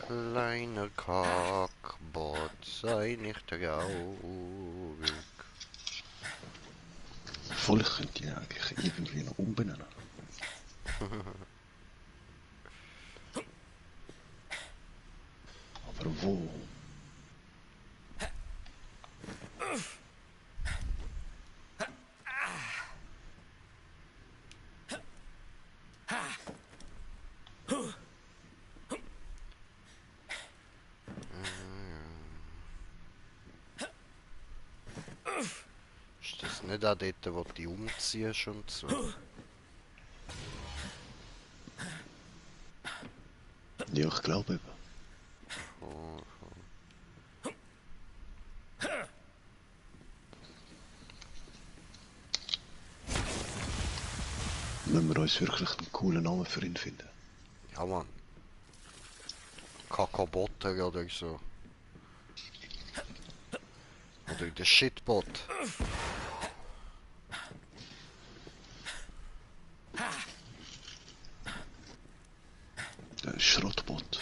Kleiner Kackbot, sei nicht traurig. Voll, ich könnte ihn eigentlich irgendwie noch umbenennen. Aber wo? Ist das nicht auch dort, wo du umziehst und so? Ja, ich glaube eben. Oh, Müssen wir uns wirklich einen coolen Namen für ihn finden. ja, Mann. Kakabotter oder so. Oder der Shitbot. Der Schrottbot.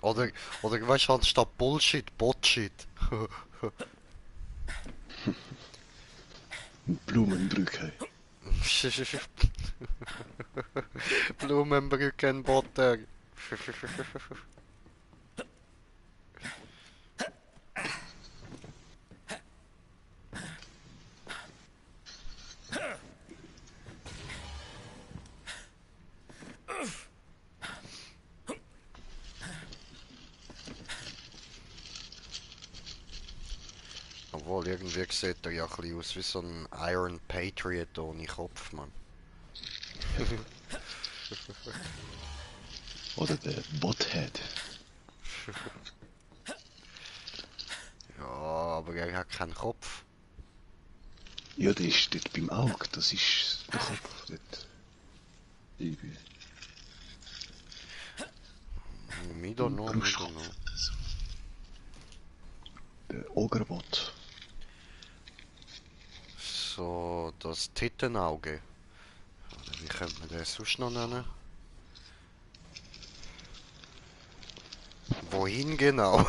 Oder, oder weißt du, anstatt Bullshit, Botshit. Blumenbrücke. Blumenbrückenbotter. Obwohl, irgendwie sieht er ja ein bisschen aus wie so ein Iron Patriot ohne Kopf, Mann. Oder der Bothead. Ja, aber er hat keinen Kopf. Ja, der ist dort beim Auge. Das ist der Kopf dort. Irgendwie. Mi don't know, mi don't know. Der Ogerbot. So, das Tittenauge. Oder wie könnte man das sonst noch nennen? Wohin genau?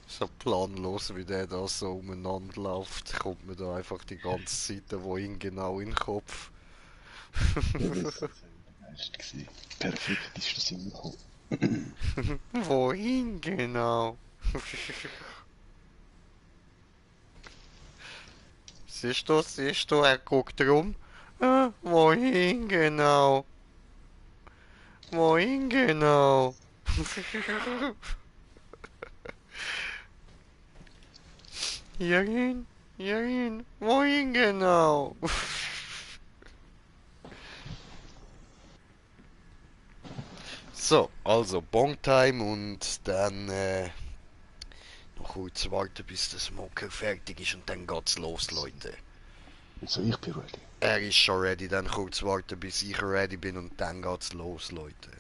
So planlos, wie der da so umeinander läuft, kommt mir da einfach die ganze Zeit wohin genau in den Kopf. Ja, das war begeistert. Perfekt ist das immer gekommen. Wohin genau? Siehst du, er guckt rum. Wohin genau? Wohin genau? Hierhin? Hierhin? Wohin genau? So, also Bongtime und dann noch kurz warten, bis der Smoker fertig ist und dann geht's los, Leute. Also ich bin ready. Er ist schon ready, dann kurz warten, bis ich ready bin und dann geht's los, Leute.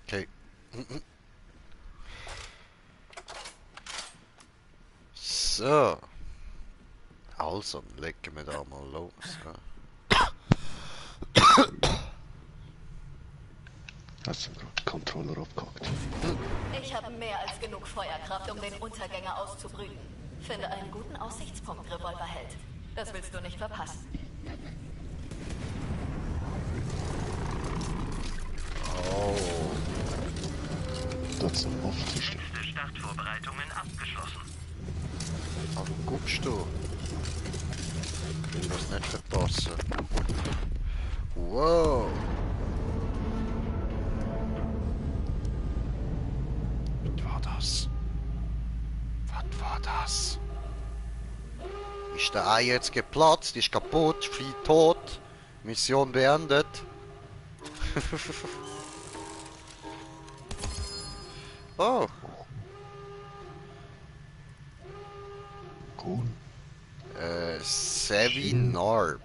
Okay. So. Also, legen wir da mal los. Ja. Hast du gerade den Controller abgehackt? Ich habe mehr als genug Feuerkraft, um den Untergänger auszubrüten. Finde einen guten Aussichtspunkt, Revolverheld. Das willst du nicht verpassen. Oh. Das sind Waffensysteem. Nächste Startvorbereitungen abgeschlossen. Aber guckst du? Ich will das nicht verpassen. Wow. Was war das? Was war das? Ist der Ei jetzt geplatzt? Ist kaputt? Vieh tot? Mission beendet? Oh, Cool. Savvy Narp.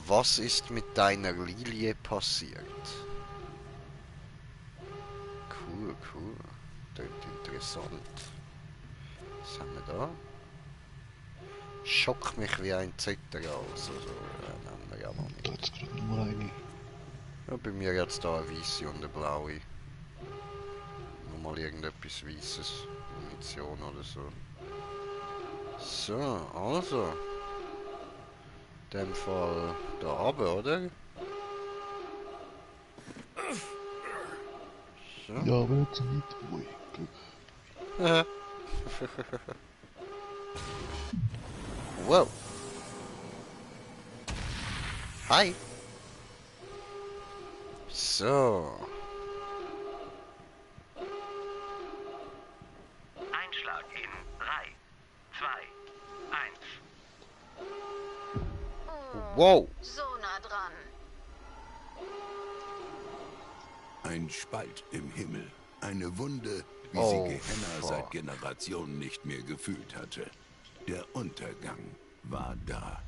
Was ist mit deiner Lilie passiert? Cool, cool. Klingt interessant. Was haben wir da? Schock mich wie ein Zitter aus. Also, nehmen wir ja mal Da mit. hat's gerade nur eine. Ja, bei mir jetzt da eine weiße und eine blaue. Nochmal irgendetwas Weißes. Munition oder so. So, also. In dem Fall da oben, oder? So. Ja, aber nicht zu weit. Ui, Glück. Wow. Hi. So. Einschlag in 3, 2, 1. Wow. So nah dran. Ein Spalt im Himmel. Eine Wunde, wie Oh, sie Gehenna fuck. seit Generationen nicht mehr gefühlt hatte. Der Untergang war da.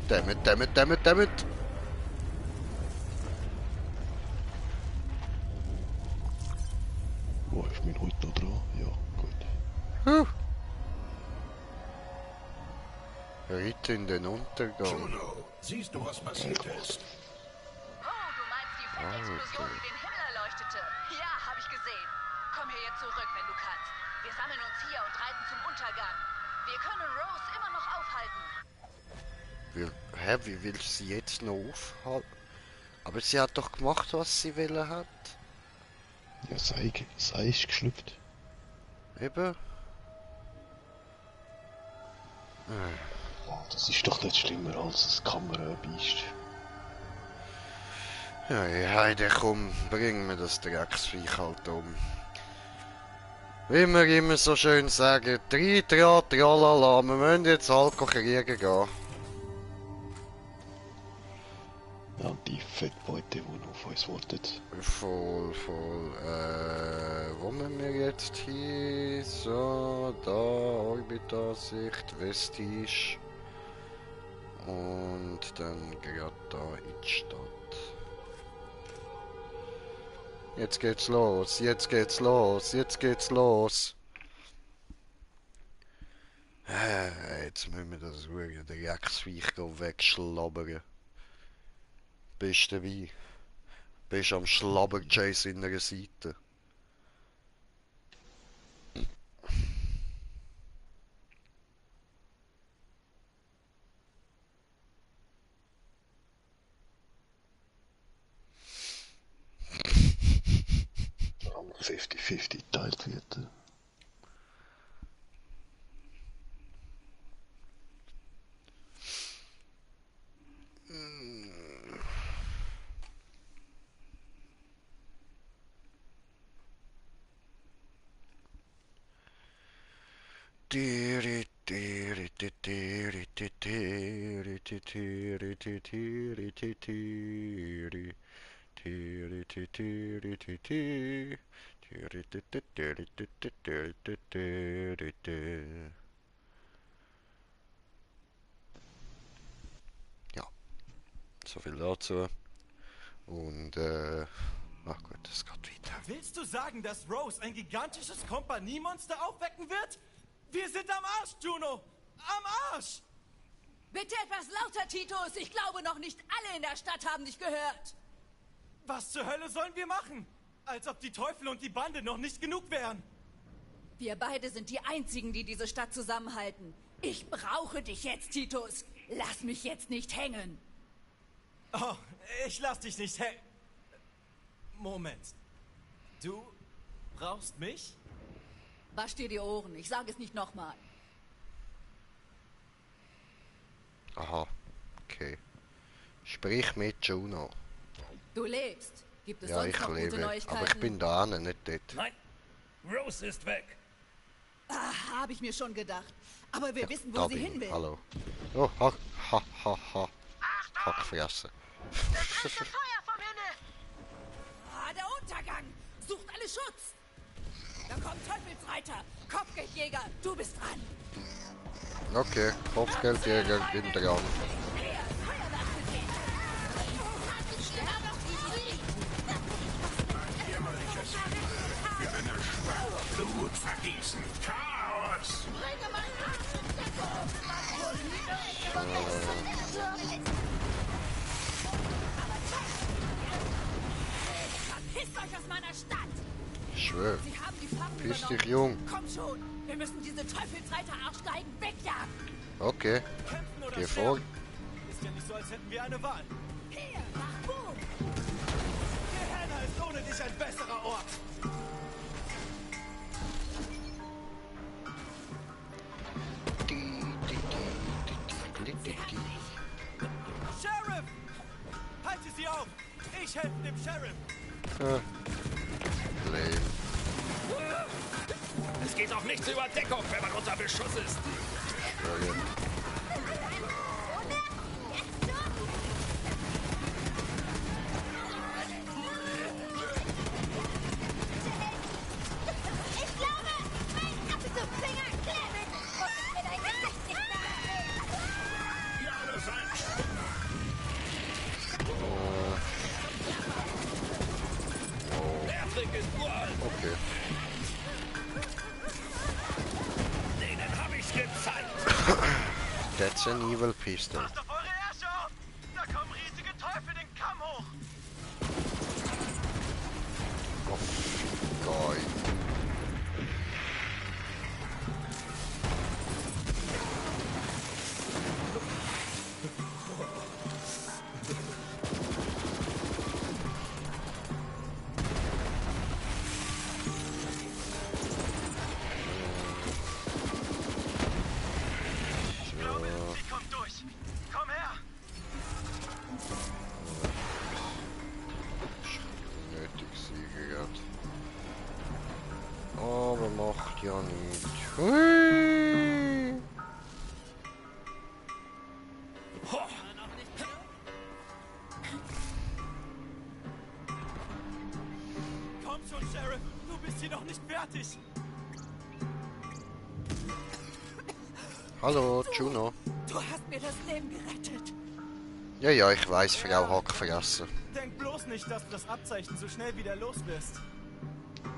Dammit, dammit, dammit, dammit. Wo ist mein Hut noch dran? Ja, gut. Huh. Ritt in den Untergang. Juno, siehst du, was passiert ist? Oh, du meinst die fette Explosion, die den Himmel erleuchtete? Ja, habe ich gesehen. Komm hier jetzt zurück, wenn du kannst. Wir sammeln uns hier und reiten zum Untergang. Wir können Rose immer noch aufhalten. Wie will sie jetzt noch aufhalten? Aber sie hat doch gemacht, was sie wollen hat. Ja, Sei ist geschlüpft. Eben. Ja, das ist doch nicht schlimmer als ein Kamerabiest. Ja, dann komm, bring mir das Drecksviech halt um. Wie wir immer so schön sagen, tralala, wir müssen jetzt halt kriegen gehen. Ja, und die Fettbeute, die noch auf uns wartet. Voll. Wo müssen wir jetzt hin? So, da, Orbitansicht, Vestige. Und dann gerade da in die Stadt. Jetzt geht's los, jetzt geht's los. Jetzt müssen wir das ruhige Drecksviech wegschlabbern. Bist du dabei? Bist am Schlabber-Chase in einer Seite. Vor allem 50-50 geteilt wird. Ja, so viel dazu. Und ach gut, es geht weiter. Willst du sagen, dass Rose ein gigantisches Kompaniemonster aufwecken wird? Wir sind am Arsch, Juno! Am Arsch! Bitte etwas lauter, Titus. Ich glaube, noch nicht alle in der Stadt haben dich gehört. Was zur Hölle sollen wir machen? Als ob die Teufel und die Bande noch nicht genug wären. Wir beide sind die Einzigen, die diese Stadt zusammenhalten. Ich brauche dich jetzt, Titus. Lass mich jetzt nicht hängen. Oh, ich lass dich nicht Moment. Du brauchst mich? Wasch dir die Ohren. Ich sage es nicht nochmal. Aha, okay. Sprich mit Juno. Du lebst. Gibt es Ja, sonst ich noch gute lebe. Neuigkeiten? Aber ich bin da, nicht dort. Nein, Rose ist weg. Habe ich mir schon gedacht. Aber wir wissen, wo Da sie bin hin ich. will. Hallo. Oh, Hackfresse. Der Feuer vom Himmel! Ah, der Untergang! Sucht alle Schutz! Da kommt Teufelsreiter! Kopfgeldjäger, du bist dran! Okay, Kopfgeldjäger, bin dran. Hier, Feuerwerk für dich! Wir eine Schwach Blut vergießen. Chaos! Verpisst euch aus meiner Stadt! Ich schwör. Sie haben die Farben Piss übernommen. dich, Jung. Komm schon! Wir müssen diese Teufelsreiter-Arschgeigen wegjagen! Okay, Kämpfen oder geh vor. sterben? Ist ja nicht so, als hätten wir eine Wahl. Hier, mach Boom! Gehenna ist ohne dich ein besserer Ort. Sheriff! Halte sie auf! Ich helfe dem Sheriff! Lame. Es geht auch nichts über Deckung, wenn man unter Beschuss ist. Schwöre. Ich glaube, mein Apfelfinger klemmt! Was ist mir dein Gesicht nicht mehr? Ja, das heißt, Der Trick ist uralt. Okay. Denen habe ich's gezeigt. That's an evil pistol. Passt auf eure Ärsche auf! Da kommen riesige Teufel den Kamm hoch! Oh, Gott. Ich glaube, sie kommt durch. Komm her! Nötig Siege gehabt. Aber macht ja nicht. Hui! Komm schon, Sheriff! Du bist hier noch nicht fertig! Hallo, Juno. Du hast mir das Leben gerettet! Ja, ja, ich weiß, Frau Hack vergessen. Denk bloß nicht, dass du das Abzeichen so schnell wieder los wirst.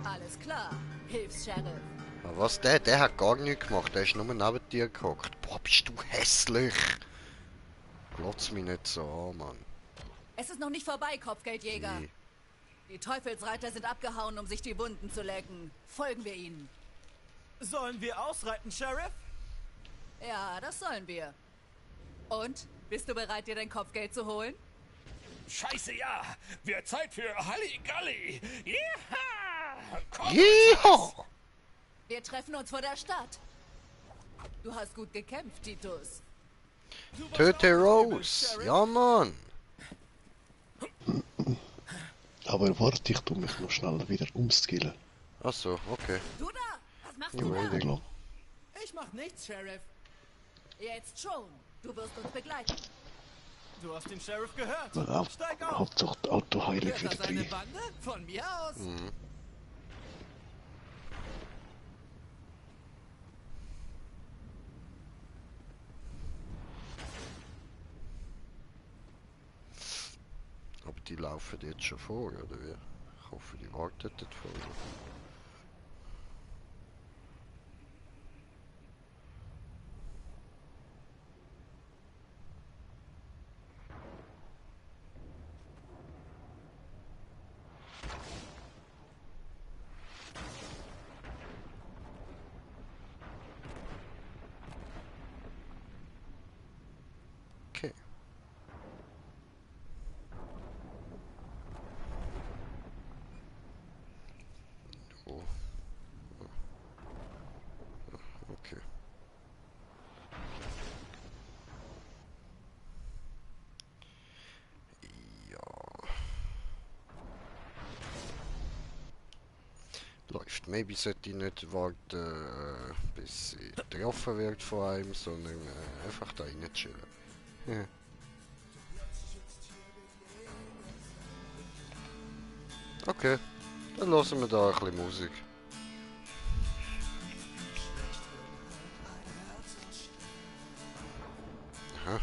Alles klar, Hilfs-Sheriff. Aber was der hat gar nichts gemacht, der ist nur neben dir gehockt. Boah, bist du hässlich! Glotz mich nicht so an, Mann. Es ist noch nicht vorbei, Kopfgeldjäger. Nee. Die Teufelsreiter sind abgehauen, um sich die Wunden zu lecken. Folgen wir ihnen. Sollen wir ausreiten, Sheriff? Ja, das sollen wir. Und? Bist du bereit, dir dein Kopfgeld zu holen? Scheiße, ja. Wird Zeit für Halligalli. Ja! Komm, Yeehaw! Wir treffen uns vor der Stadt. Du hast gut gekämpft, Titus. Du warst Töte auch übel, Rose! Sheriff. Ja, Mann! Aber warte, ich tu mich noch schnell wieder umskillen. Achso, okay. Du da! Was machst You du da? waiting? Hallo? Ich mach nichts, Sheriff. Jetzt schon. Du wirst uns begleiten. Du hast den Sheriff gehört. Steig auf! Hauptsache die Autoheilung wieder drin. Bande? Von mir aus? Mhm. Aber die laufen jetzt schon vor, oder wie? Ich hoffe, die warten nicht vor. Okay. Oh. Okay. Ja. Läuft. Maybe sollte ich nicht warten, bis sie getroffen wird von einem, sondern einfach da rein chillen. Ja. Okay, dann hören wir da ein bisschen Musik. Aha.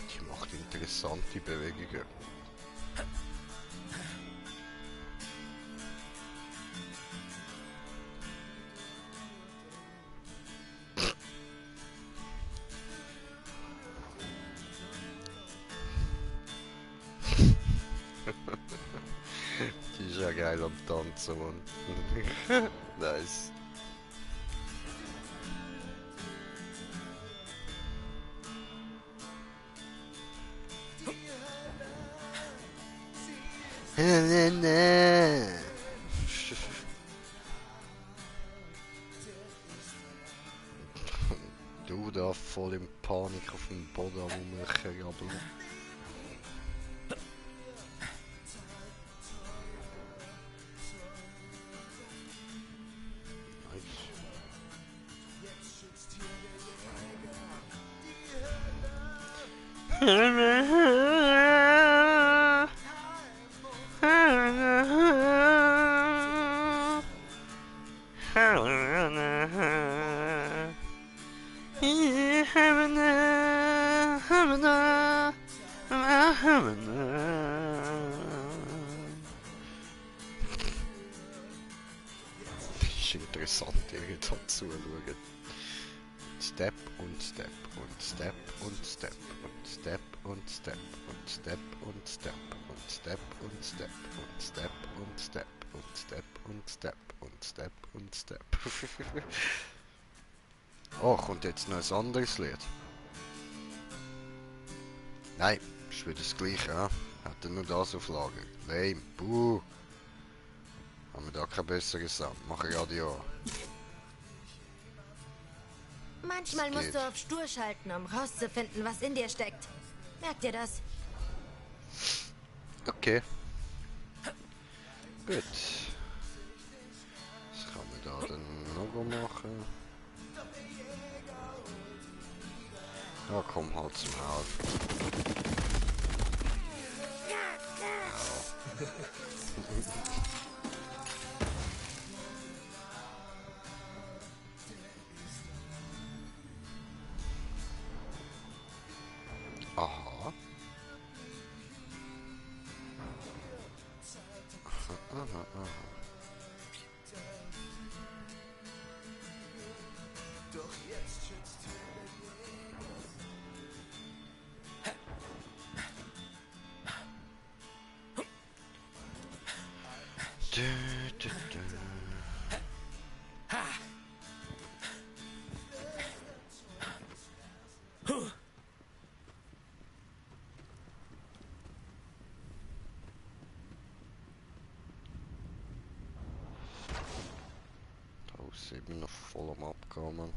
Die macht interessante Bewegungen. Die ist ja geil am Tanzen, Mann. Nice. Du da voll in Panik auf dem Boden am Rumrennen. Ist interessant, irgendwie da zuschauen. Step und Step und Step und Step und Step und Step und Step und Step und Step und Step und Step und Step und Step und Step und Step und Step. Oh, kommt jetzt noch ein anderes Lied? Nein, ist wieder das gleiche, ja? Hat er nur das auf Lager? Lame, buh. Haben wir da kein besseres Sound? Mache Radio. Manchmal musst du auf Stur schalten, um rauszufinden, was in dir steckt. Merkt ihr das? Okay. Gut. Was kann man da denn noch machen? Ja, komm halt zum Helfen. Aha. Aha, aha. Du, du, du. Da ist eben noch voll am Abkommen.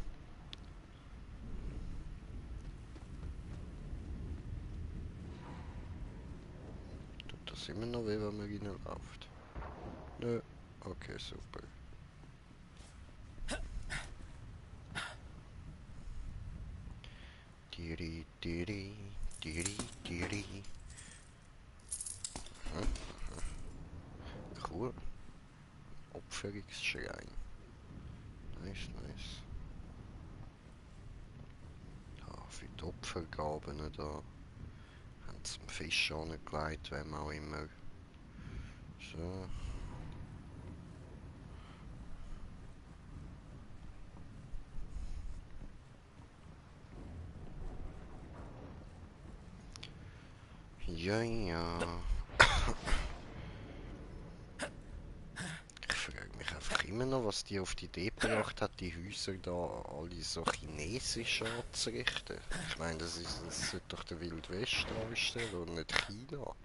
Tut das immer noch weh, wenn man reinläuft? Nö. Okay, super. Diri, diri, diri, diri. Aha, aha. Cool. Opferungsschrein. Nice, nice. Ah, für die Opfergaben da haben sie einen Fisch angelegt, wem auch immer. So. Ja, ja. immer noch, was die auf die Idee gebracht hat, die Häuser da alle so chinesisch anzurichten. Ich meine, das sollte doch der Wild West darstellen und nicht China.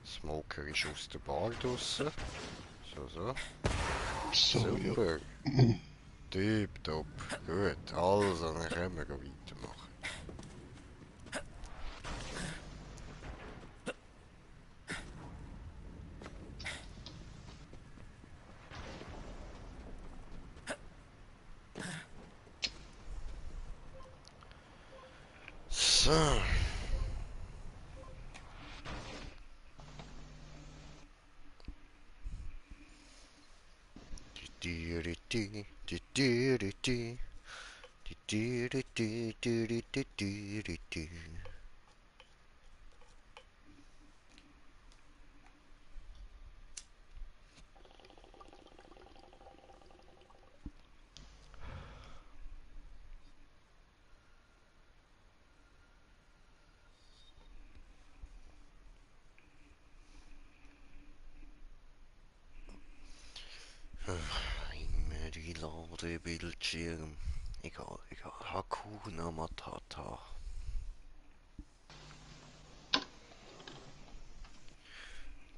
Smoker ist aus der Bar draussen. So. Super. Tipptopp. Gut. Also, dann können wir weitermachen. So. Immer die Ladebildschirm. Egal. Hakuna Matata.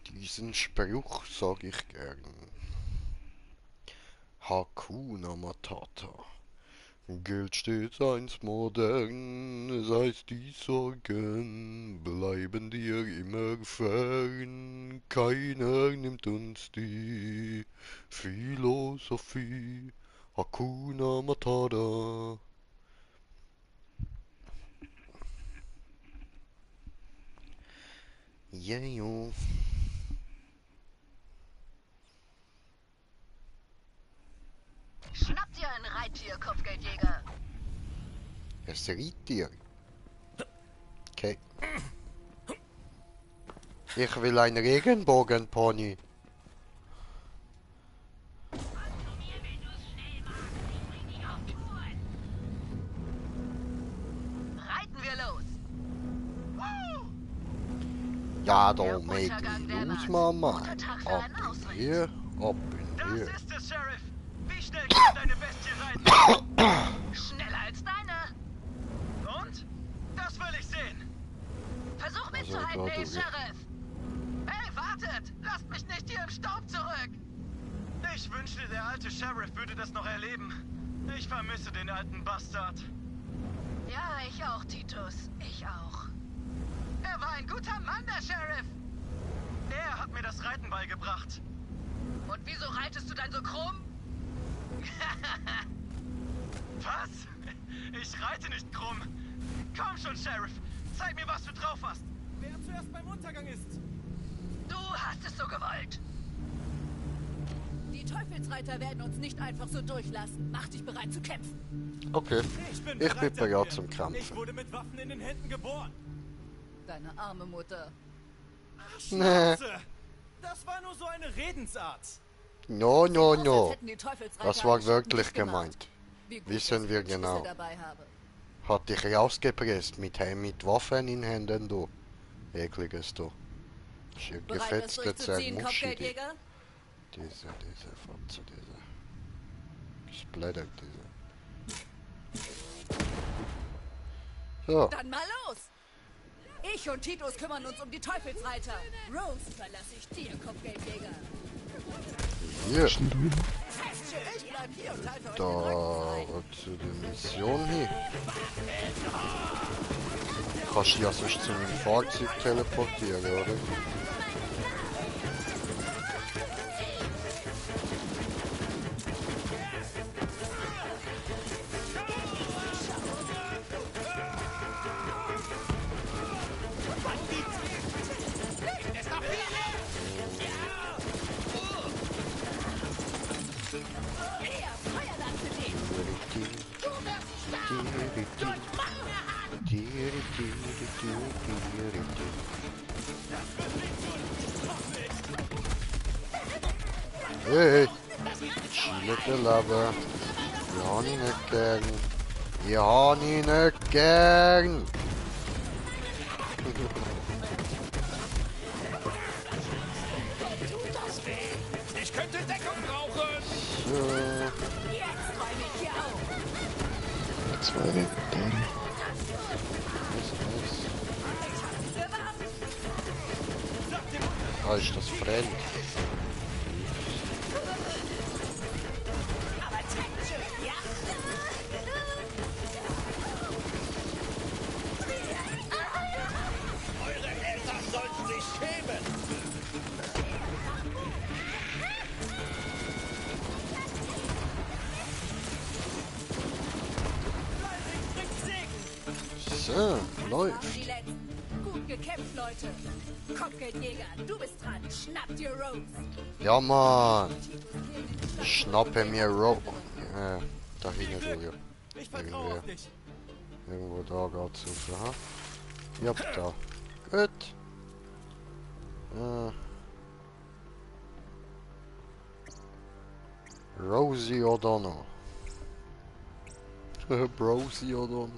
Diesen Spruch sage ich gern. Hakuna Matata. Geld stets einst modern, es heißt die Sorgen bleiben dir immer fern. Keiner nimmt uns die Philosophie. Hakuna Matata. Yeah. Schnappt ihr ein Reittier, Kopfgeldjäger? Es Reittier. Okay. Ich will einen Regenbogenpony. Reiten wir los! Ja, Der da mit Untergang der los, Nacht. Mama. Guter Tag für Ab einen in Ausritt. hier, ab in Das hier. ist es, Sheriff. Wie schnell kann deine Bestie reiten? Schneller als deine! Und? Das will ich sehen. Versuch Also, mitzuhalten, da hey, du- Sheriff! Hey, wartet! Lasst mich nicht hier im Staub zurück! Ich wünschte, der alte Sheriff würde das noch erleben. Ich vermisse den alten Bastard. Ja, ich auch, Titus. Ich auch. Er war ein guter Mann, der Sheriff. Er hat mir das Reiten beigebracht. Und wieso reitest du dann so krumm? Was? Ich reite nicht krumm. Komm schon, Sheriff. Zeig mir, was du drauf hast. Wer zuerst beim Untergang ist. Du hast es so gewollt. Die Teufelsreiter werden uns nicht einfach so durchlassen. Mach dich bereit zu kämpfen. Okay. Ich bin Ich bin bereit dafür. zum Ich Kämpfen. wurde mit Waffen in den Händen geboren. Deine arme Mutter. Nee. Schnauze! Das war nur so eine Redensart. No. Aus, als hätten die Teufelsreiter Das war alle Schatten wirklich dicht gemacht. gemeint. Wie gut, Wissen dass wir ich den genau. Schlüssel dabei habe. Hat dich rausgepresst mit Waffen in Händen, du. Ekliges, du. Ist ihr Bereit, das gefetzter durchzuziehen, Zermuschi, die. Kopfgeldjäger? Diese Fotze, diese. Gesplattert, diese. So. Dann mal los! Ich und Titus kümmern uns um die Teufelsreiter. Rose verlasse ich dir, Kopfgeldjäger. Hier. Ich bleib hier und halte euch den Rücken frei. Da zu der Mission hin. Kannst du ja sonst zu meinem Fahrzeug teleportieren, oder? Hey, chillige Lava. Ja, habe ich nicht gern. Ja, habe ich nicht gern. Ich könnte Deckung brauchen. So. Zwei weg, dann. Ah, ist das fremd? Eure Eltern sollten sich schämen. So, läuft. Die letzten. Gut gekämpft, Leute. Kopfgeldjäger, du bist dran. Schnapp dir Rose. Ja, Mann. Schnappe mir Rope. Da hinten durch. Ich vertraue auf dich. Irgendwo da geht's raus, aha. Ja, da. Gut. Rosie O'Donnell. Brosie O'Donnell.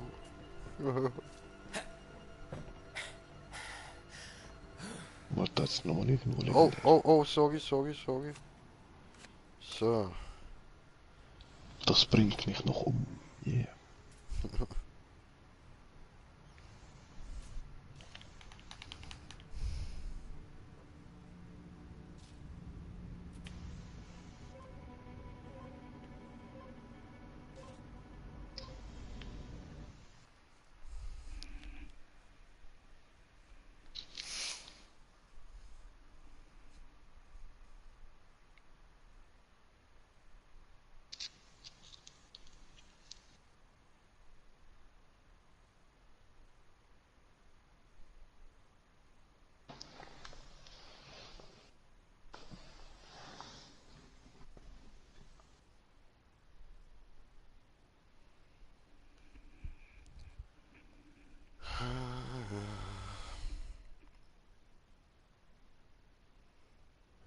Warte, jetzt noch mal irgendwo liegen. Oh, sorry. So. Das bringt mich noch um. Yeah.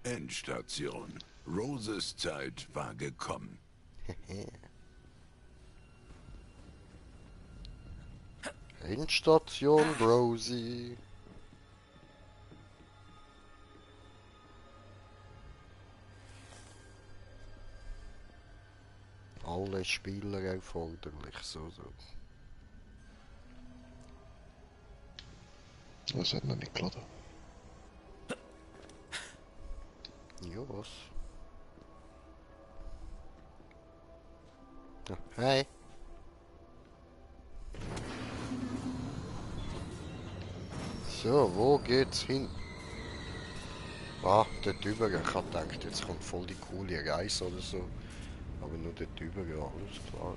Endstation. Roses Zeit war gekommen. Endstation Rosie. Alle Spieler erforderlich, so. Das hat noch nicht geladen. Ja, was? Ja, hey. So, wo geht's hin? Ah, dort drüber. Ich hab gedacht, jetzt kommt voll die coole Reise oder so. Aber nur dort drüber, ja, alles klar.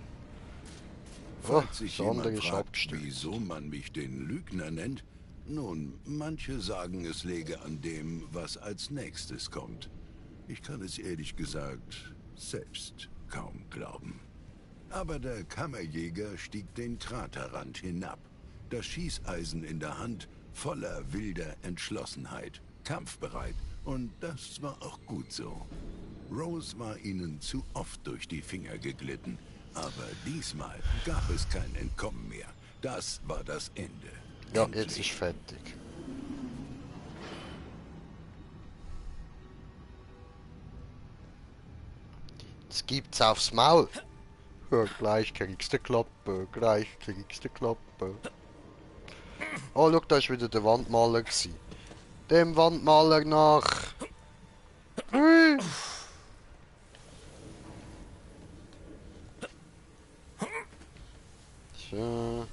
Falls sich das andere jemand ist fragt, abgestürzt. wieso man mich den Lügner nennt, nun, manche sagen, es läge an dem, was als nächstes kommt. Ich kann es ehrlich gesagt selbst kaum glauben. Aber der Kammerjäger stieg den Kraterrand hinab, das Schießeisen in der Hand, voller wilder Entschlossenheit, kampfbereit, und das war auch gut so. Rose war ihnen zu oft durch die Finger geglitten, aber diesmal gab es kein Entkommen mehr. Das war das Ende. Ja, Endlich. jetzt ist fertig. Jetzt gibt's aufs Maul. Ja, gleich kriegst du Klappe, gleich kriegst du Klappe. Oh, schau, da ist wieder der Wandmaler gewesen. Dem Wandmaler nach. Hui. So.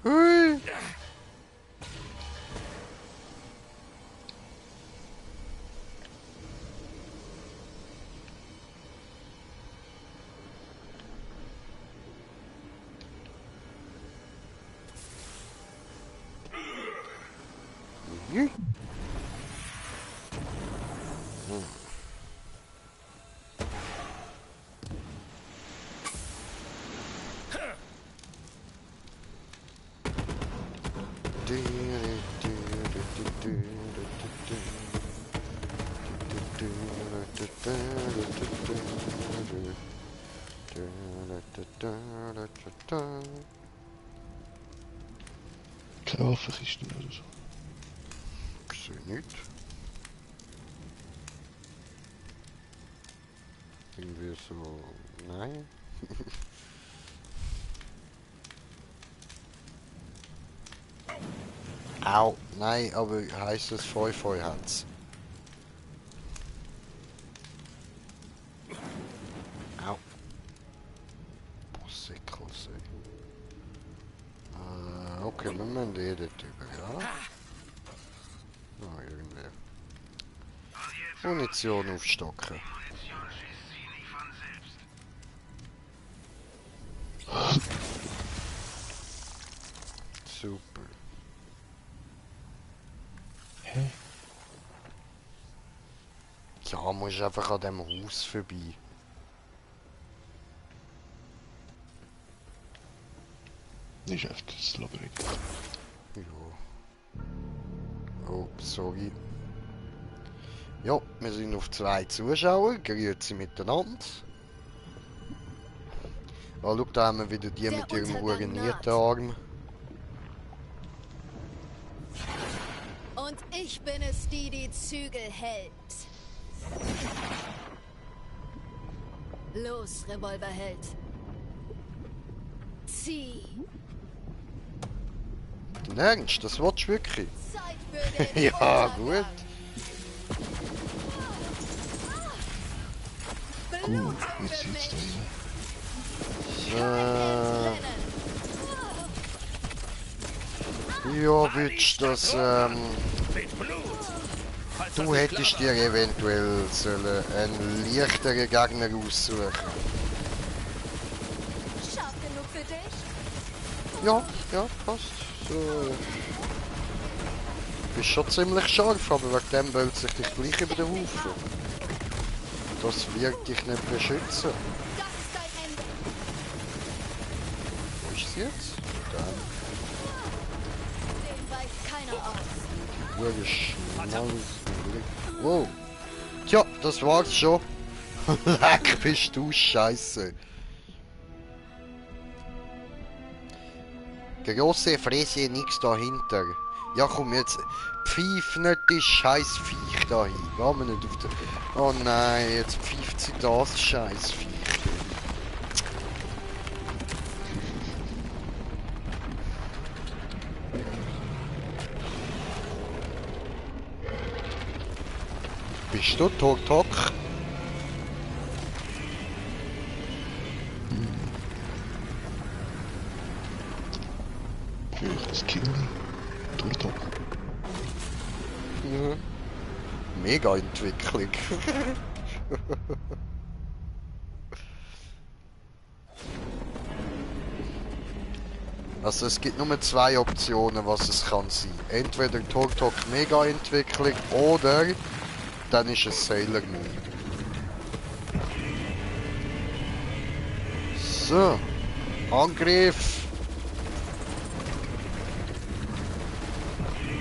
Hui. Mhm. Keine Waffenkiste oder so. Ich sehe nichts. Irgendwie so... Nein. Au, nein, aber heisst es Feu hat's. Au. Bossickels, ey. Okay, wir müssen eh dort über, ja? Ah, irgendwie. Munition aufstocken. Super. Hä? Ja, musst einfach an dem Haus vorbei. Nicht auf das Labyrinth. Ja. Oh, sorry. Ja, wir sind auf 2 Zuschauer. Grüezi miteinander. Oh, schau, da haben wir wieder die mit ihrem urinierten Arm. Und ich bin es, die Zügel hält. Los, Revolverheld. Zieh. Dein Ernst? Das willst du wirklich? Zeit für den Ja, Untergang. gut. Gut, jetzt sitzt da rein. Ja, willst du das, Mit Blut. Falls das du nicht hättest klar dir eventuell sollen einen leichteren Gegner aussuchen. Scharf genug für dich? Ja, ja, passt. So. Bist schon ziemlich scharf, aber wegen dem wälzt sich dich gleich über den Haufen. Das wird dich nicht beschützen. Das ist dein Ende. Wo ist sie jetzt? Da. Den weicht keiner aus. Hure Schnauze. Wow. Tja, das war's schon. Leck, bist du scheiße. Grosse Fresse, nix dahinter. Ja komm jetzt, pfeif nicht die scheiß Viech dahin. Geh mir nicht auf den... Oh nein, jetzt pfeift sie das scheiß Viech. Bist du Tok Tok? Für das Kind. Turtok. Ja. Mega Entwicklung. Also es gibt nur 2 Optionen, was es kann sein. Entweder Tok Tok Mega Entwicklung oder dann ist es Sailor Moon. So, Angriff.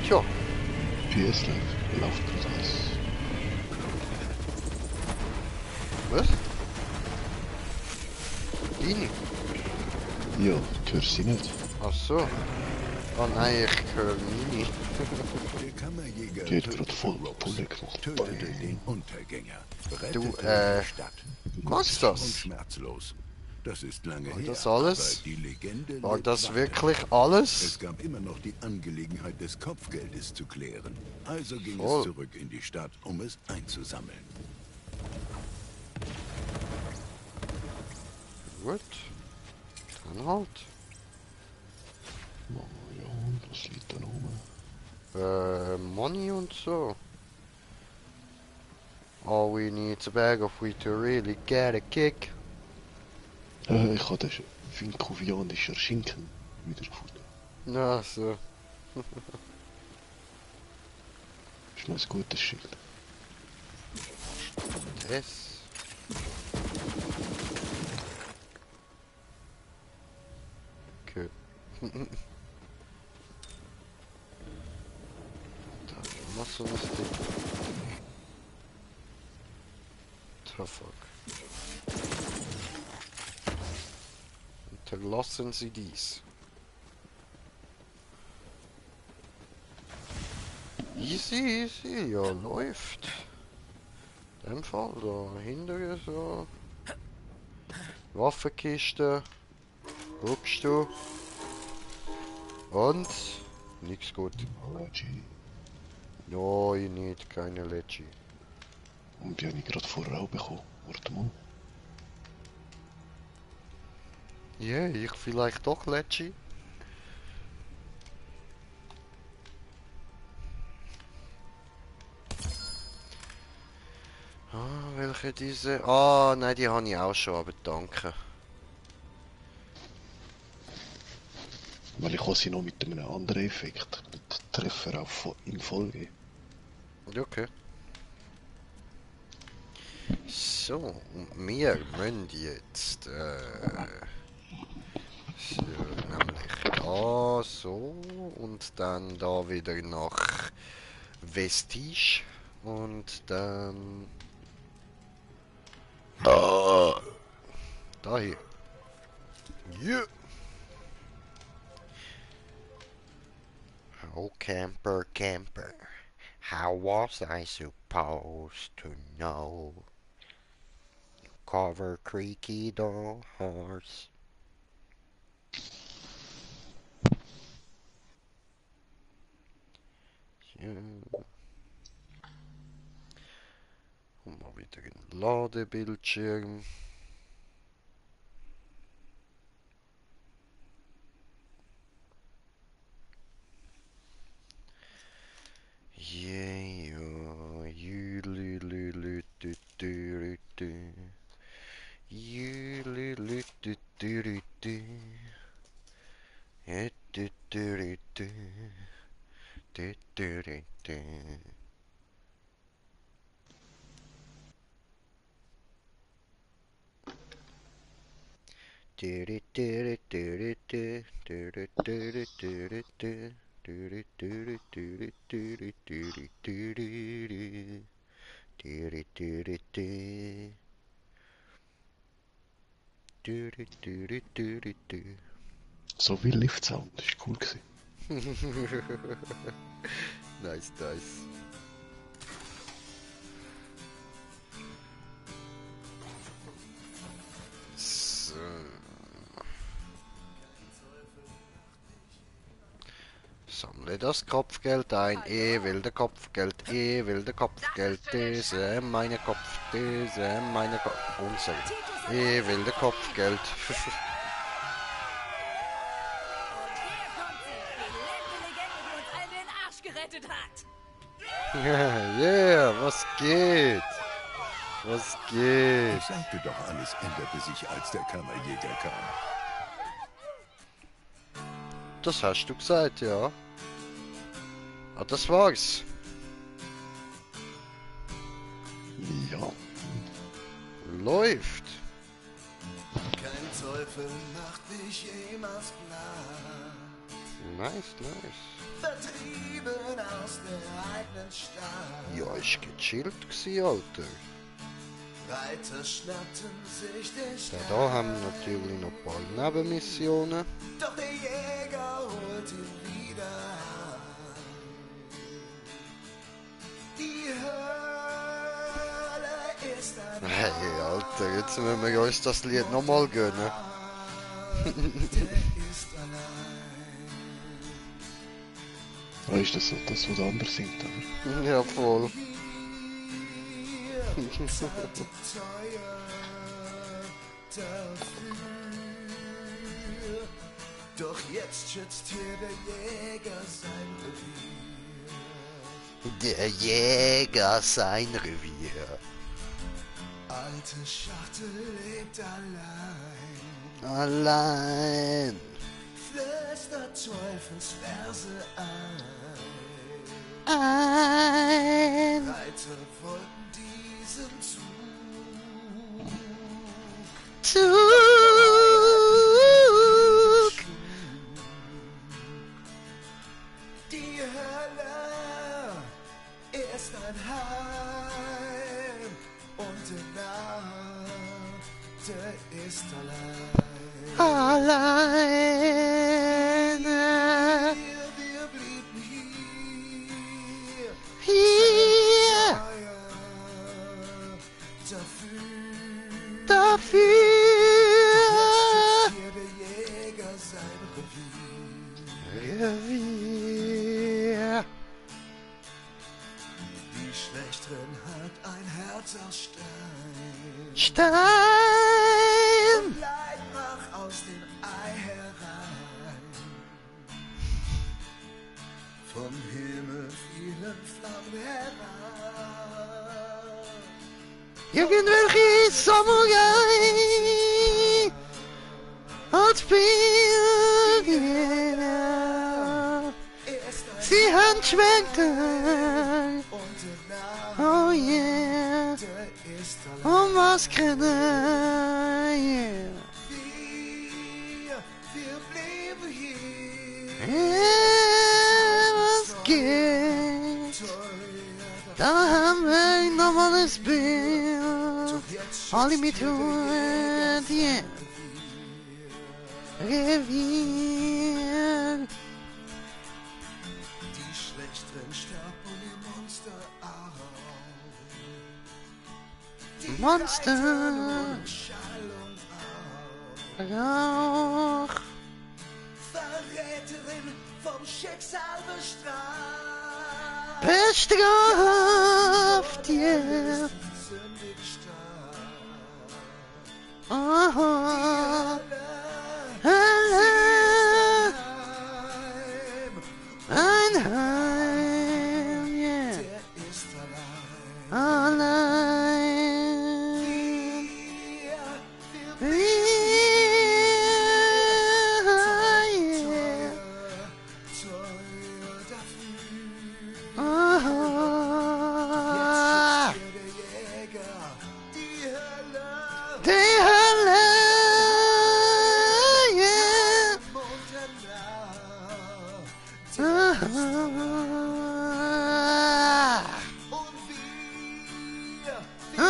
Tja, PS Live läuft gerade alles. was? Deine? Ja, du hörst sie nicht. Ach so. Oh nein, ich höre meine. Der Kammerjäger Geht gerade voll Rose gemacht. tötete den Untergänger, rettete Du, die Stadt. was ist Und das? schmerzlos. Das ist lange War her, das alles? aber die Legende War lebt das weiter. wirklich alles? Es gab immer noch die Angelegenheit des Kopfgeldes zu klären. Also ging Voll. es zurück in die Stadt, um es einzusammeln. Gut. Dann halt. Oh, ja, was liegt da oben? Money und so. All we need a bag of wheat to really get a kick. Ich habe den vinkovianischen Schinken wiedergefunden. Na, so. Ist noch ein gutes Schild. Das. Okay. Da ist noch so ein Stick. The fuck. Unterlassen Sie dies. Easy, easy, ja, läuft. In dem Fall, da hinten so. Waffenkiste. Guckst du. Und? Nix gut. Leggy. Nein, nicht, keine Leggy. Und die habe ich gerade vorher auch bekommen. Warte mal. Ja, ich vielleicht doch Leggy. Ah, welche diese? Ah, nein, die habe ich auch schon, aber danke. Weil ich habe sie noch mit einem anderen Effekt. Mit Treffer auf in Folge. Okay. So, und wir müssen jetzt, so, nämlich da so und dann da wieder nach Vestige und dann da hier. Yeah. Oh, camper, camper. How was I supposed to know? Cover creaky doors. So. Und mal wieder ein Ladebildschirm. Yeah, you lu lu lu du du du. You lu lu du du du. Du du du du. Du du du du. Do do do do do do do do do do do. Do do do do do do do do do do. Do do do do. Do do do do do do. So wie Lift Sound, das war cool gewesen. Nice, nice. So. Sammle das Kopfgeld ein, wilde Kopfgeld, wilde Kopfgeld, diese meine Kopf, diese meine Kopf, und so. Wilde Kopfgeld. Yeah, was geht? Was geht? Ich sagte doch, alles änderte sich, als der Kammerjäger kam. Das hast du gesagt, ja. Ah, das war's. Ja. Läuft. Kein Teufel macht dich jemals platt. Nice, nice. Vertrieben aus der eigenen Stadt. Ja, ist gechillt gsi, Alter. Reiter schnappten sich den Stab. Da haben wir natürlich noch ein paar Nebenmissionen. Doch der Jäger holt ihn wieder an. Die Hölle Hey, Alter, jetzt müssen wir uns das Lied nochmal gönnen. Oh, ist das so, das, was der andere singt, oder? Ja, voll. Doch jetzt schützt hier der Jäger sein Revier. Der Jäger sein Revier. Alte Schachtel lebt allein. Allein. Flüstert Teufelsverse ein. Reiter folgen diesem Zug. Die Hölle ist ein Heim und der Nacht ist allein. Alleine. Wir blieben hier. Hier. Dafür. Hier der Jäger sein Revier. Die Schlechterin hat ein Herz aus Stein. Stein. Leid brach aus dem Ei herein. Vom Himmel fielen Flammen herab. Irgendwelche Samurai als Pilger. Sie handschwenken. Oh yeah. Und Masken. Yeah. Wir blieben hier. Was geht? Da haben wir nochmal das Bild. Alle mit Hut, yeah. Revier. Die Schlechterin starb und die Monster auch. Monster. Schall und Rauch. Verräterin vom Schicksal bestraft. Bestraft, yeah. Sündig starb. Aha. Ein Heim, yeah. Der ist allein. Allein. Wir Yeah. teuer dafür. Aha. Hier der Jäger, die Hölle. Die Hölle, yeah. Mond der Nacht. Aha. Und wir Ah,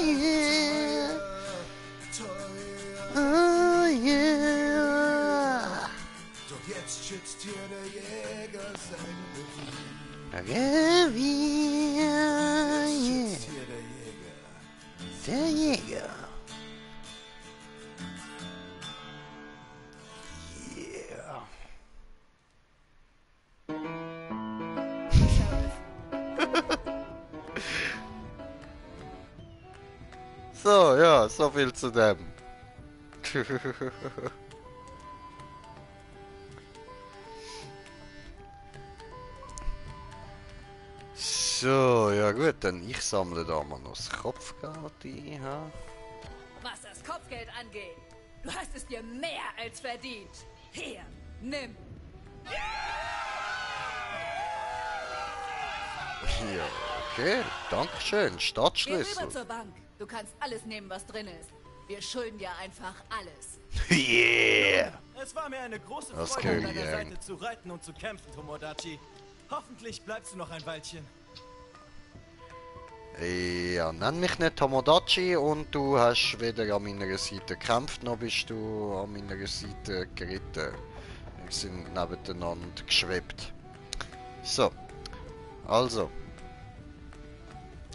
yeah. teuer. Oh, yeah. Doch jetzt schützt hier der Jäger sein Revier, yeah. Schützt hier der Jäger. Der Jäger. Yeah. So, ja, so viel zu dem. So, ja gut, dann ich sammle da mal noch das Kopfgeld ein. Ha? Was das Kopfgeld angeht, du hast es dir mehr als verdient. Hier, nimm. Ja, okay, dankeschön, Geh rüber Stadtschlüssel. zur Bank. Du kannst alles nehmen, was drin ist. Wir schulden dir einfach alles. Yeah! Es war mir eine große Das Freude, an können deiner wir Seite zu reiten und zu kämpfen, Tomodachi. Hoffentlich bleibst du noch ein Weilchen. Ja, nenn mich nicht Tomodachi und du hast weder an meiner Seite gekämpft, noch bist du an meiner Seite geritten. Wir sind nebeneinander geschwebt. So, also.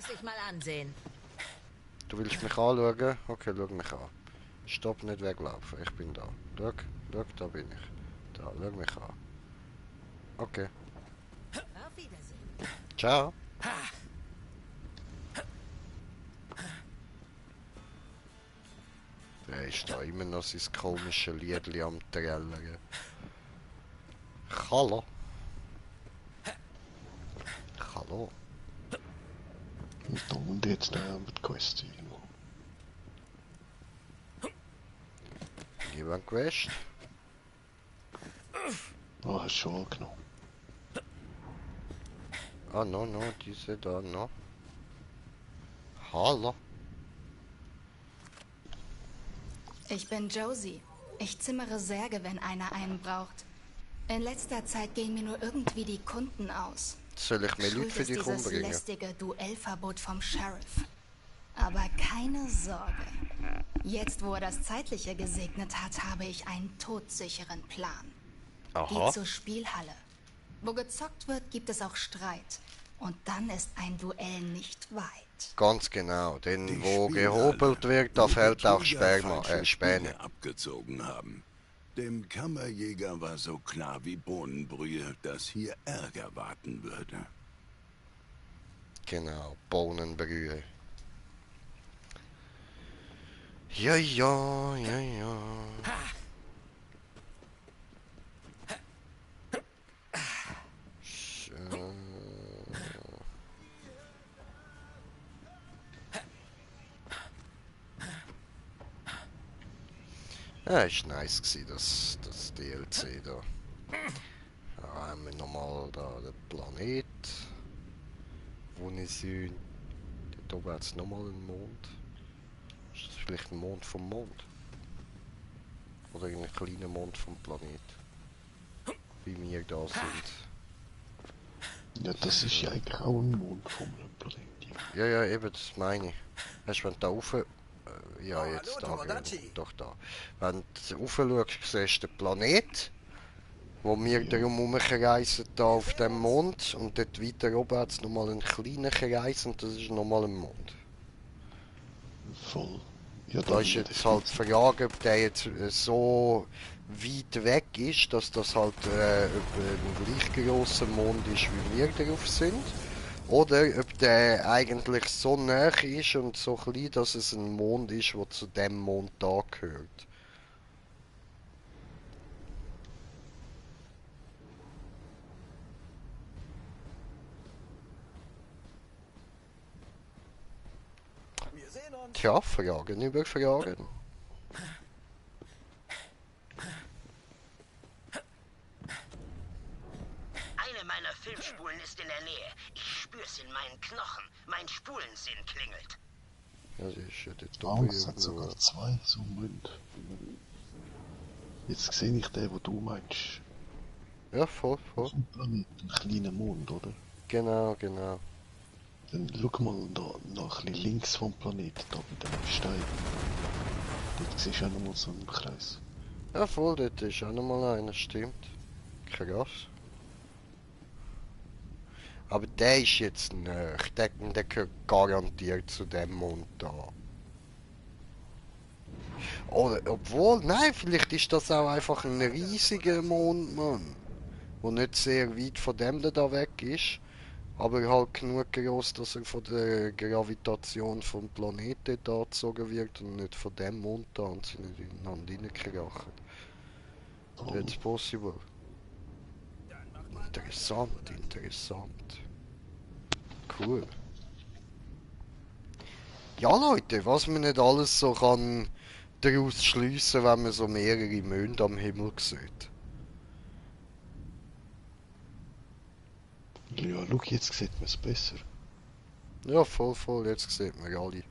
Lass dich mal ansehen. Du willst mich anschauen? Okay, schau mich an. Stopp, nicht weglaufen. Ich bin da. Schau, da bin ich. Da, schau mich an. Okay. Auf Wiedersehen. Ciao. Der ist da immer noch sein komisches Liedli am Trellern. Hallo. Hallo. Und jetzt mit die Quest irgendwo. Niemand Quest? Ah, hast du schon angenommen. Ah, no, diese da noch. Hallo. Ich bin Josie. Ich zimmere Särge, wenn einer einen braucht. In letzter Zeit gehen mir nur irgendwie die Kunden aus. Soll ich mehr Leute für dich dieses umbringen? lästige Duellverbot vom Sheriff. Aber keine Sorge. Jetzt, wo er das Zeitliche gesegnet hat, habe ich einen todsicheren Plan. Aha. Geh zur Spielhalle. Wo gezockt wird, gibt es auch Streit. Und dann ist ein Duell nicht weit. Ganz genau, denn Die wo Spielhalle, gehobelt wird, da wo fällt auch Betrüger Späne. falsche Späne. Spiele abgezogen haben. Dem Kammerjäger war so klar wie Bohnenbrühe, dass hier Ärger warten würde. Genau, Bohnenbrühe. Ja. So. Ja, ist nice gewesen, das DLC da. Da haben wir nochmal da den Planet, wo wir sind. Dort oben hat es nochmal einen Mond. Ist das vielleicht ein Mond vom Mond? Oder ein kleiner Mond vom Planet? Wie wir da sind. Ja, das ist ja eigentlich auch ein Mond vom Planeten. Ja, eben, das meine ich. Hast du, wenn du da rauf... ja, jetzt hallo, da. Tomodachi. Doch da. Wenn du rauf schaust, siehst du den Planet, wo wir darum herumkreisen da auf dem Mond. Und dort weiter oben hat es nochmal einen kleinen Kreis und das ist nochmal ein Mond. Voll. Ja, Da ist jetzt halt die Frage, ob der jetzt so weit weg ist, dass das halt ein gleich grosser Mond ist, wie wir drauf sind. Oder ob der eigentlich so nah ist und so klein, dass es ein Mond ist, der zu dem Mond da gehört. Wir sehen uns. Tja, Fragen über Fragen. Eine meiner Filmspulen ist in der Nähe. Ich spür's in meinen Knochen. Mein Spulensinn klingelt. Ja, das ist ja dort Oh, oben es hat irgendwo. sogar zwei so Mund. Jetzt sehe ich den, wo du meinst. Ja, voll. Ein Planet, ein kleiner Mond, oder? Genau. Dann schau mal da noch ein bisschen links vom Planeten, da bei dem Stein. Dort siehst du auch nochmal so einen Kreis. Ja, voll, dort ist auch nochmal einer, stimmt. Krass. Aber der ist jetzt nicht. Der gehört garantiert zu dem Mond da. Oder, obwohl, nein, vielleicht ist das auch einfach ein riesiger Mond, Mann. Der nicht sehr weit von dem da weg ist. Aber halt genug groß, dass er von der Gravitation vom Planeten da gezogen wird und nicht von dem Mond da und sie nicht ineinander reinkrachen. That's possible. Interessant. Cool. Ja Leute, was man nicht alles so kann daraus schliessen, wenn man so mehrere Monde am Himmel sieht. Ja, schau, jetzt sieht man es besser. Ja, voll, jetzt sieht man alle.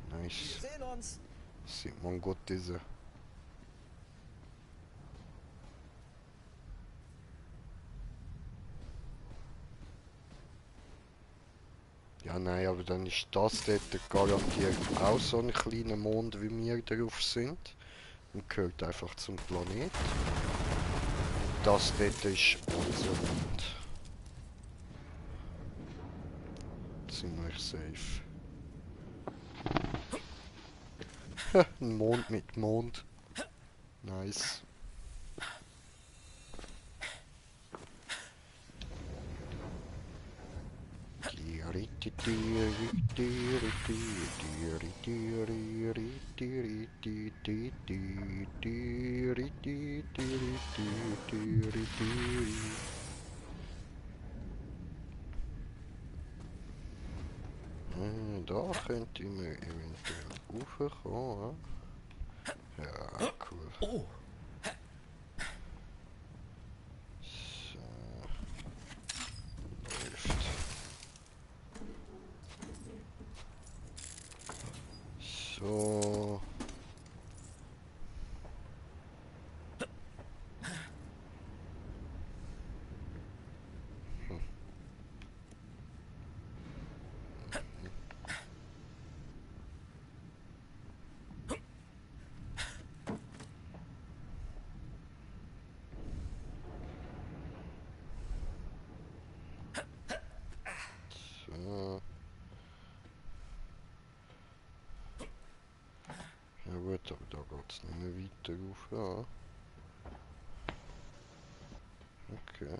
Wir Nice. sehen uns. Sieht man gut diese. Ja, nein, aber dann ist das dort garantiert auch so ein kleiner Mond, wie wir drauf sind. Und gehört einfach zum Planet. Und das dort ist unser Mond. sind wir safe. Ein Mond mit Mond. Nice. Da könnte man eventuell raufkommen. Ja, cool. Oh. So. Läuft. So. So. Ja gut, aber da geht es nicht mehr weiter rauf. Ja. Okay.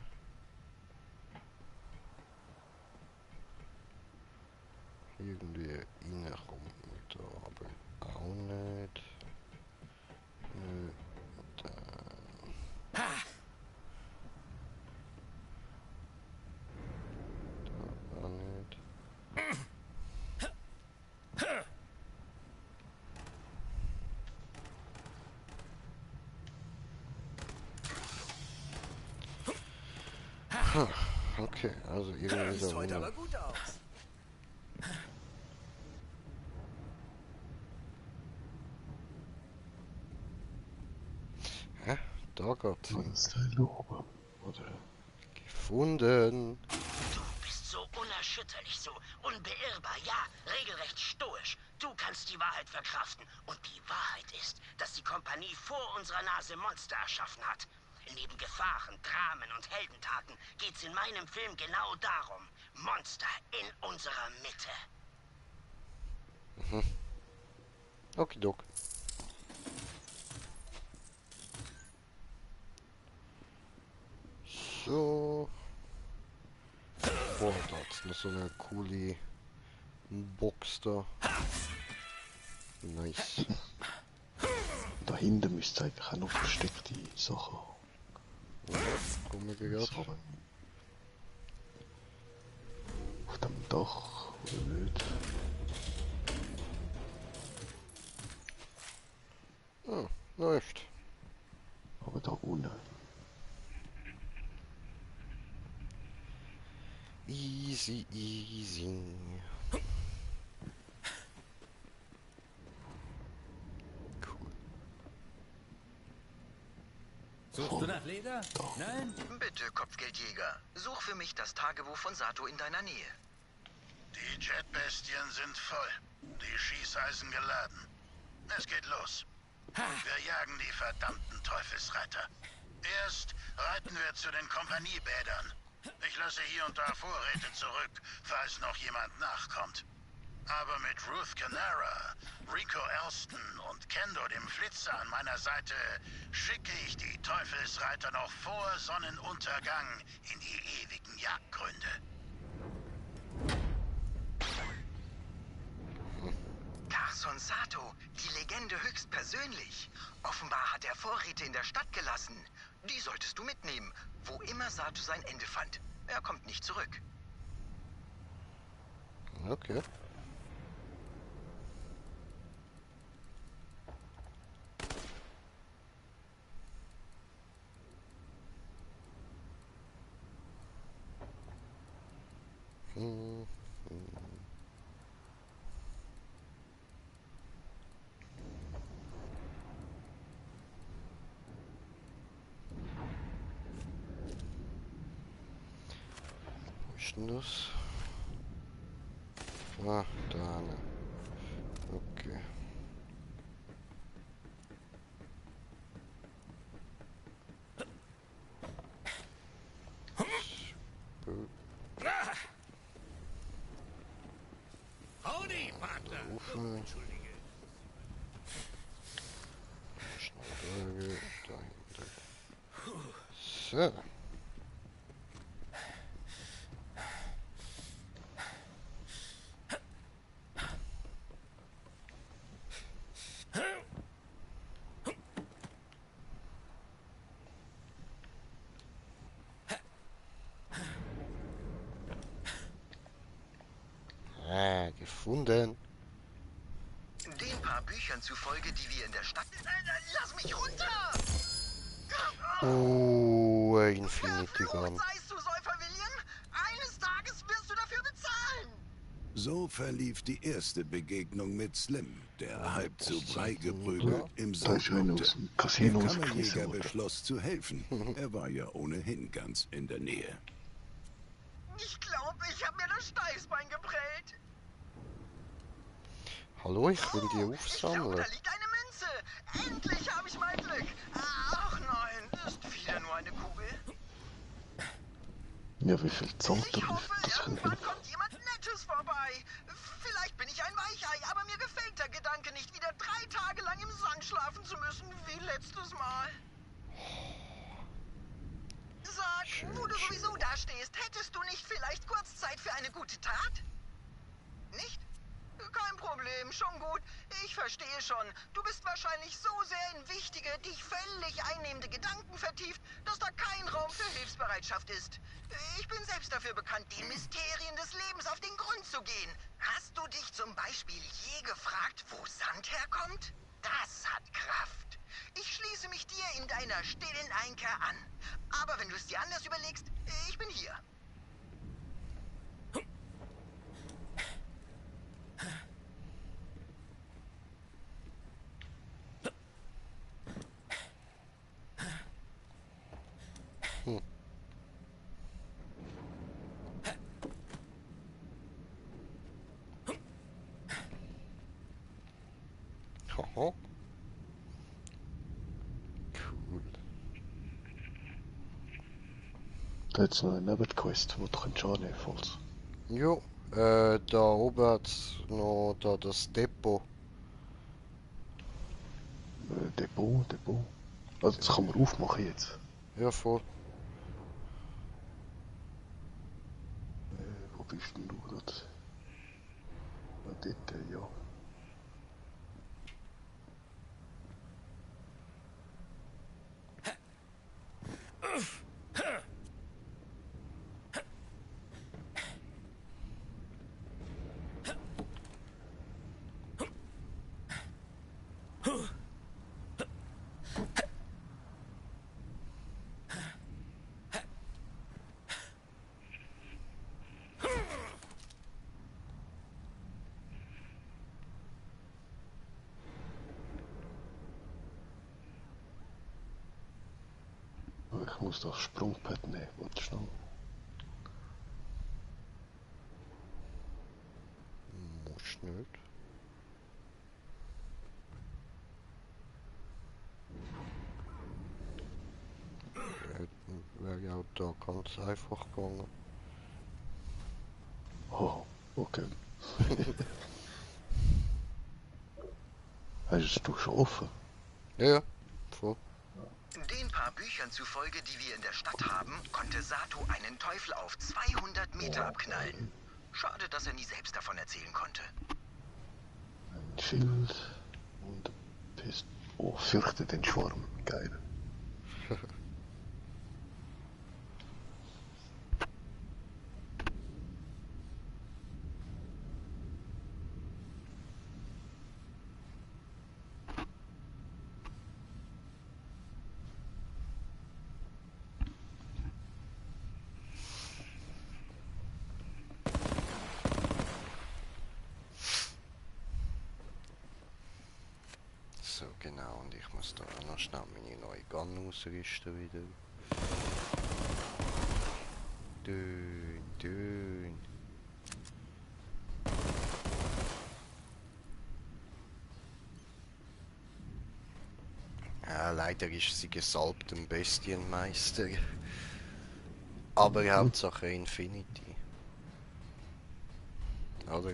Irgendwie reinkommt man da aber auch nicht. Da auch nicht. Okay, also irgendwie Sieht da heute aber unten. gut aus. Hä? Da geht's hin. Was ist da oben? Oder? Gefunden. Du bist so unerschütterlich, so unbeirrbar, ja, regelrecht stoisch. Du kannst die Wahrheit verkraften. Und die Wahrheit ist, dass die Kompanie vor unserer Nase Monster erschaffen hat. Neben Gefahren, Dramen und Heldentaten geht's in meinem Film genau darum. Monster in unserer Mitte. Mhm. Okidok. So. Boah, da hat's noch so eine coole Box da. Nice. Da hinten müsste eigentlich auch noch versteckte Sachen haben. Ja, komm ich gerade. So, auf dem Dach oder nicht? Ah, läuft. Aber da unten. Easy, easy. Cool. Suchst du nach Leder? Nein? Bitte, Kopfgeldjäger. Such für mich das Tagebuch von Sato in deiner Nähe. Die Jetbestien sind voll. Die Schießeisen geladen. Es geht los. Wir jagen die verdammten Teufelsreiter. Erst reiten wir zu den Kompaniebädern. Ich lasse hier und da Vorräte zurück, falls noch jemand nachkommt. Aber mit Ruth Canara, Rico Elston und Kendo dem Flitzer an meiner Seite schicke ich die Teufelsreiter noch vor Sonnenuntergang in die ewigen Jagdgründe. Carson Sato, die Legende höchstpersönlich. Offenbar hat er Vorräte in der Stadt gelassen. Die solltest du mitnehmen, wo immer Sato sein Ende fand. Er kommt nicht zurück. Okay. Wo ist denn das? Ah, da. Okay. Howdy, Partner. Entschuldige. Schnell dahinter. So. Gefunden. Den paar Büchern zufolge, die wir in der Stadt... Lass mich runter! Oh, Infinity Gun. Seist du, Säufer William? Eines Tages wirst du dafür bezahlen! So verlief die erste Begegnung mit Slim, der halb zu Brei geprügelt im Sand ruhte. Der Kammerjäger beschloss zu helfen. Er war ja ohnehin ganz in der Nähe. Ich glaube, ich habe mir das Steißbein geprellt. Hallo, ich will die aufsammeln. Da liegt eine Münze. Endlich habe ich mein Glück. Ach nein, ist wieder nur eine Kugel. Ja, wie viel zahlt er? Das kann Irgendwann kommt jemand Nettes vorbei. Vielleicht bin ich ein Weichei, aber mir gefällt der Gedanke nicht, wieder 3 Tage lang im Sand schlafen zu müssen, wie letztes Mal. Sag, wo du sowieso da stehst, hättest du nicht vielleicht kurz Zeit für eine gute Tat? Nicht? Kein Problem, schon gut. Ich verstehe schon. Du bist wahrscheinlich so sehr in wichtige, dich völlig einnehmende Gedanken vertieft, dass da kein Raum für Hilfsbereitschaft ist. Ich bin selbst dafür bekannt, den Mysterien des Lebens auf den Grund zu gehen. Hast du dich zum Beispiel je gefragt, wo Sand herkommt? Das hat Kraft. Ich schließe mich dir in deiner stillen Einkehr an. Aber wenn du es dir anders überlegst, ich bin hier. Haha. Cool. Da jetzt noch eine Nebenquest, die du annehmen kannst. Jo, da oben hat's noch da das Depot. Depot. Also das kann man aufmachen jetzt. Ja, voll. Wo bist denn du dort? Dort, ja. Ich muss das Sprungpad nehmen, warte schnell. Muss nicht. Wäre ja auch da ganz einfach gegangen. Oh, okay. Hast du schon offen? Ja, voll. Den paar Büchern zufolge, die wir in der Stadt haben, konnte Sato einen Teufel auf 200 Meter abknallen. Schade, dass er nie selbst davon erzählen konnte. Ein Schild und Pist. Oh, fürchte den Schwarm. Geil. So, genau, und ich muss da auch noch schnell meine neue Gun ausrüsten wieder. Dünn. Ja, leider ist sie gesalbt im Bestienmeister. Aber Hauptsache Infinity. Oder?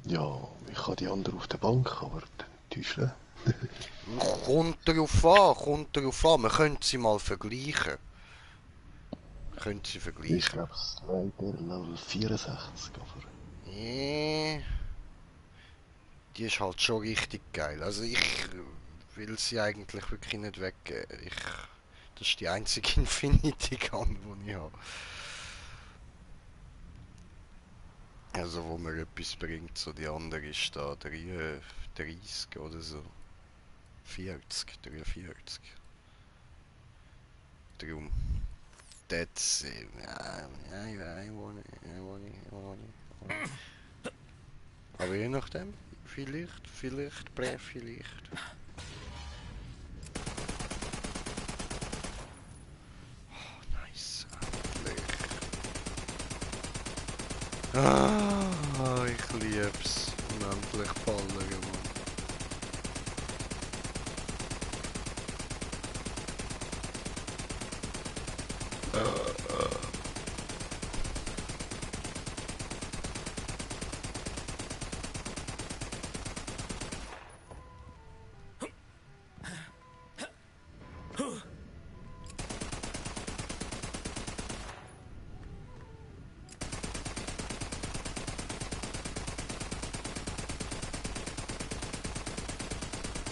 Ja, ich habe die andere auf der Bank, aber die Tischle. Kommt darauf an, kommt darauf an. Wir können sie mal vergleichen. Können sie Ich vergleichen. glaube, es leider Level 64, aber... Die ist halt schon richtig geil. Also ich will sie eigentlich wirklich nicht weggeben. Das ist die einzige Infinity Gun, die ich habe. Also wo mir etwas bringt, so die andere ist da 30 oder so. 40, 43. Darum. That's it. I want it. Aber je nachdem, vielleicht. Oh, nice. Ah, ich lieb's. Unendlich ballern, Mann.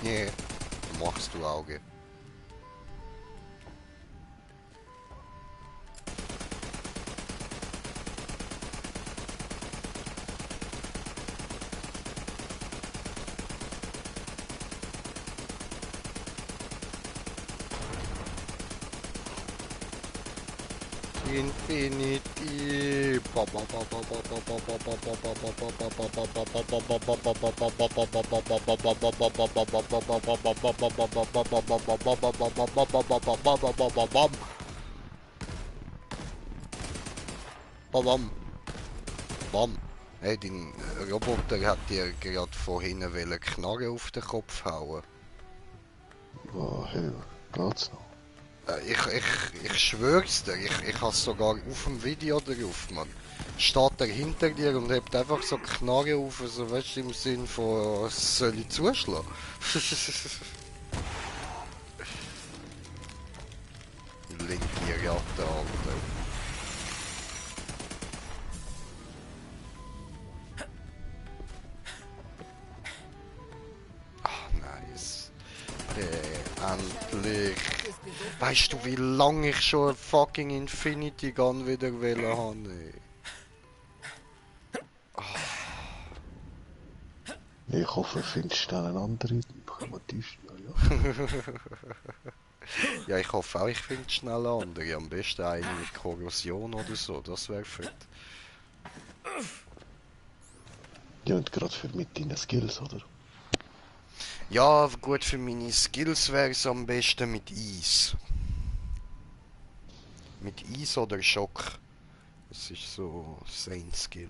Nee, machst du Auge. Infinity. Bam. Bam. Hey, dein Roboter hat dir gerade von hinten eine Knarre auf den Kopf hauen. Oh, hell, geht's noch? Ich schwör's dir, ich hab's sogar auf dem Video drauf, Mann. Steht er hinter dir und hebt einfach so Knarre auf, so weißt du, im Sinn von, soll ich zuschlagen? Linke Ratte, Alter. Nice. Endlich. Weißt du, wie lange ich schon eine fucking Infinity Gun wieder wählen habe? Ich hoffe, du findest schnell eine andere. Ja, ich hoffe auch, ich finde schnell eine andere. Am besten eine mit Korrosion oder so, das wäre fett. Ja, und gerade für mit deinen Skills, oder? Ja, gut, für meine Skills wäre es am besten mit Eis. Mit Eis oder Schock. Das ist so sein Skill.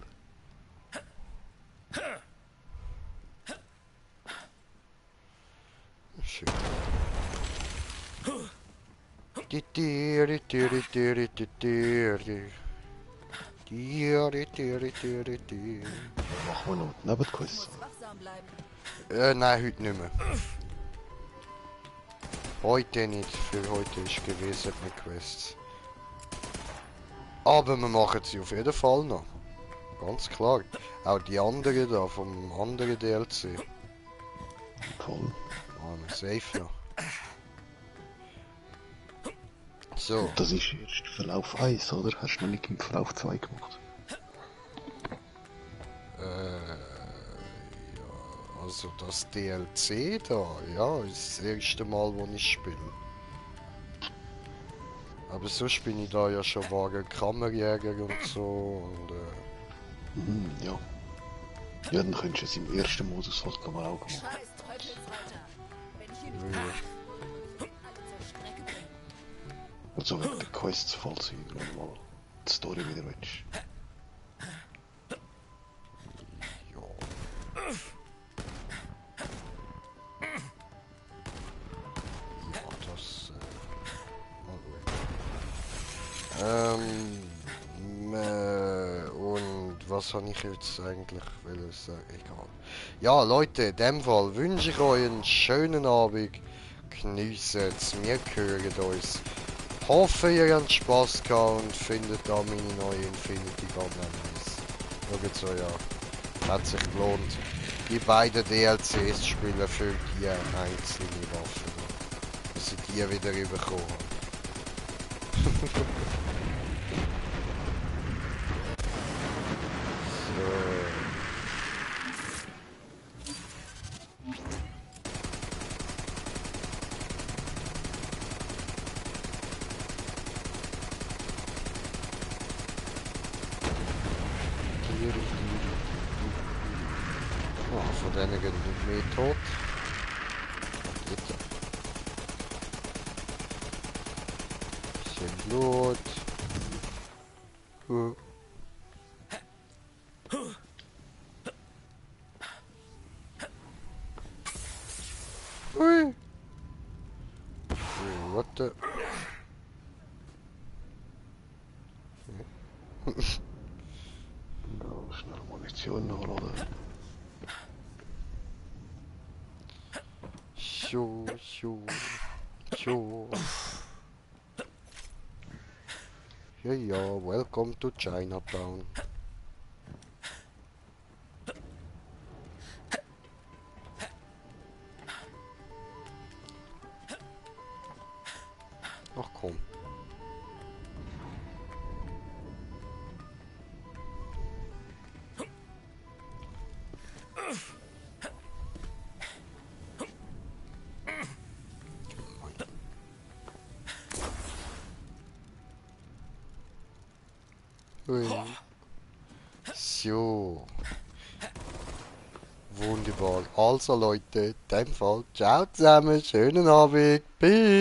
Schön. Machen wir noch Nebenquests. Nein, heute nicht mehr. Heute nicht. Für heute ist gewesen mit Quests. Aber wir machen sie auf jeden Fall noch. Ganz klar. Auch die anderen da, vom anderen DLC. Voll. Machen wir safe noch. So. Und das ist erst Verlauf 1, oder? Hast du noch nicht im Verlauf 2 gemacht? Ja, also das DLC da, ja, ist das erste Mal, wo ich spiele. Aber sonst bin ich da ja schon wahrer Kammerjäger und so und ja. Ja, dann könntest du es im ersten Modus halt nochmal auch machen. Also wegen der Quests, falls du irgendwann mal die Story wieder willst. Und was habe ich jetzt eigentlich sagen? Egal. Ja, Leute, in dem Fall wünsche ich euch einen schönen Abend. Geniessen es, wir hören uns. Hoffe, ihr habt Spaß gehabt und findet da meine neue Infinity Gun nice. Schaut euch an. Hat sich gelohnt, die beiden DLCs zu spielen für die einzelne Waffe. Dass ich die wieder bekommen habe. Von denen gehen nicht mehr tot. Bitte. Bisschen Blut. Ui. What the... Schnell Munition nachladen. Sure. Yeah, welcome to Chinatown. Ach komm. So. Wunderbar. Also Leute, in dem Fall, ciao zusammen, schönen Abend, peace.